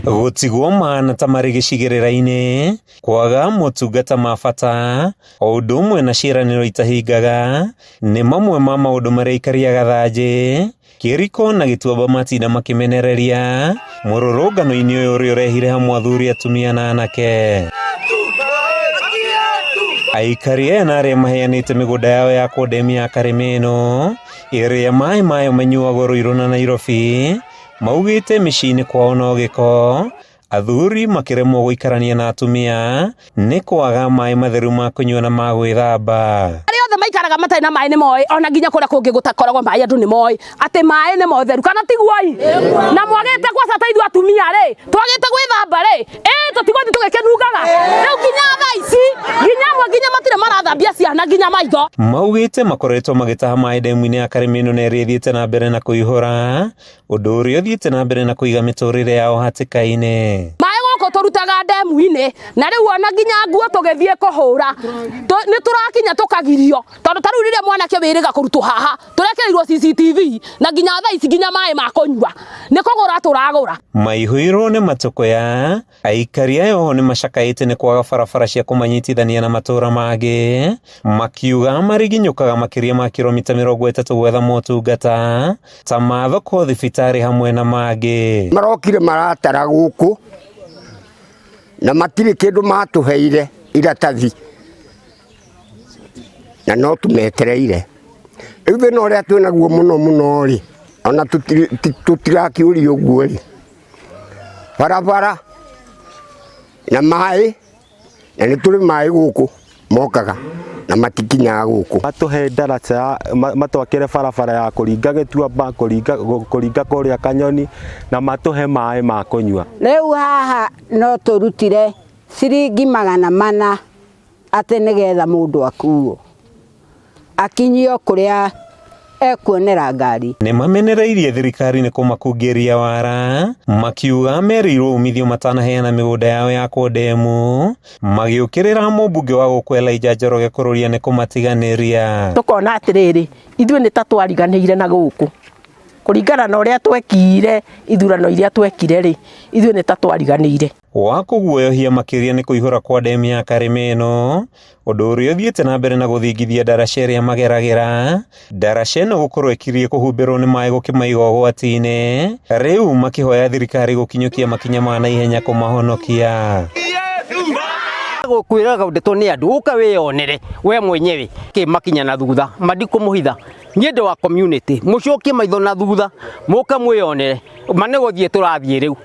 Gũtigwo mahana ta marĩ gĩcigĩrĩra-inĩ, kwaga motungata ma bata, o ũndũ ũmwe na ciĩranĩro itahingaga, nĩ mamwe ma maũndũ marĩa aikari a Gathanjĩ, Kĩriko na Gĩtuamba matinda makĩmenereria mũrũrũngano-inĩ ũyũ ũrĩa ũrehire hamwe athuri, atumia na anake. Aikari aya na arĩa maheanĩte mĩgũnda yao ya kũndemi ya Karĩmĩno, ĩrĩa maĩ mayo manyuagwo Ruiru na Nairobi, maugĩte mĩciĩ-inĩ kwao no gĩko, athuri makĩremwo gũikarania na atumia nĩ kwaga maĩ matheru ma kũnyua na ma gwĩthamba. Arĩa othe maikaraga matarĩ na maĩ nĩ moĩ, ona nginya kũrĩa kũngĩ gũtakoragwo maĩ andũ nĩ moĩ atĩ maĩ nĩ motheru, kana tiguo i? Na mwagĩte kwaca ta ithuĩ atumia rĩ, twagĩte gwĩthamba rĩ, ĩ tũtigũthiĩ tũgĩkĩnungaga rĩu nginya thaa ici, nginya amwe nginya matirĩ marathambia ciana nginya maitho. Maugĩte makoretwo magĩtaha maĩ ndemu-inĩ ya Karĩmĩnũ na ĩrĩa ĩthiĩte na mbere na kũihũra, ũndũ ũrĩa ũthiĩte na mbere na kũiga mĩtũrĩre yao hatĩka-inĩ. Maĩ gũkũ tũrutaga ndemu-inĩ, na rĩu ona nginya nguo tũgĩthiĩ kũhũra nĩ tũrakinya tũkagirio, tondũ ta rĩu rĩrĩa mwanake wĩrĩga kũrutwo haha tũrekereirwo CCTV, na nginya thaa ici nginya maĩ ma kũnyua nĩ kũgũra tũragũra. Maihũirwo nĩ matũkũya, aikari aya oho nĩ macakaĩte nĩ kwaga barabara cia kũmanyitithania na matũra mangĩ, makiuga mariginyũkaga makĩria ma kiromita 30 gwetha motungata ta ma thoko, thibitarĩ hamwe na mangĩ. Marokire maratara gũkũ na matirĩ kĩndũ matũheire iratathi na no tũmetereire. Rĩu thĩna ũrĩa twĩnaguo mũno mũno rĩ, ona tũtirakĩũria ũguo rĩ, barabara na maĩ, na nĩ tũrĩ maĩ gũkũ mokaga na matikinyaga gũkũ. Matũhe ndaraca, matwakĩre barabara ya kũringa Gĩtuamba, kũringa kũrĩa Kanyoni, na matũhe maĩ ma kũnyua. Rĩu haha no tũrutire ciringi 400 atĩ nĩgetha mũndũ akuo akinyio kũrĩa ekuonera ngari. Nĩ mamenereirie thirikari nĩ kũmakungĩria wara, makiuga merĩirwo umithio matanaheana mĩgũnda yao ya kũndemu, magĩũkĩrĩra mũmbunge wa gũkũ Elijah Njoroge kũrũria nĩ kũmatiganĩria. Tũkona atĩrĩrĩ, ithuĩ nĩ ta twariganĩire na gũkũ kũringana na ũrĩa twekire ithurano iria twekire rĩ, ithuĩ nĩ ta twariganĩire. Wa kũguoyohia makĩria nĩ kũihũra kwa ndemu ya Karĩmĩno, ũndũ ũrĩa ũthiĩte na mbere na gũthingithia ndaraca ĩrĩa mageragĩra. Ndaraca ĩno gũkorwo ĩkirie kũhumbĩrwo nĩ maĩ gũkĩmaiga ũgwati-inĩ, rĩu makĩhoya thirikari gũkinyũkia makinya ma naihenya kũmahonokia. Gũkwĩraga ndeto nĩ andũ, ũka wĩyonere we mwenyewe kĩ makinya na thutha mandikũmũhitha niĩ ndĩ wa community mũcokie maitho na thutha mũke mwĩyonere ma nĩ gũthiĩ tũrathiĩ rĩu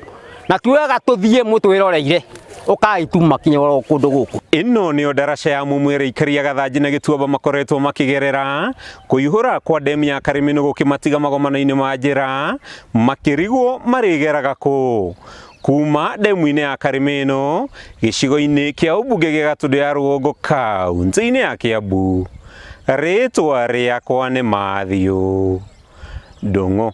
na tuoyaga tũthiĩ mũtwĩroreire ũkai tu makinya oro kũndũ gũkũ. Ĩno nĩyo ndaraca ya Mumu ĩrĩa aikari a Gathanji na Gĩtuamba makoretwo makĩgerera kũihũra kwa ndemu ya Karĩmĩnũ gũkĩmatiga magomano-inĩ ma njĩra makĩrigwo marĩgeraga kũ. Kuma ndemu-inĩ ya Karĩmĩnũ gĩcigo-inĩ kĩa ũmbunge gĩa Gatũndũ ya Rũgongo kaunti-inĩ ya Kĩambu, rĩtwa rĩakwa nĩ Matthew Ndung'u.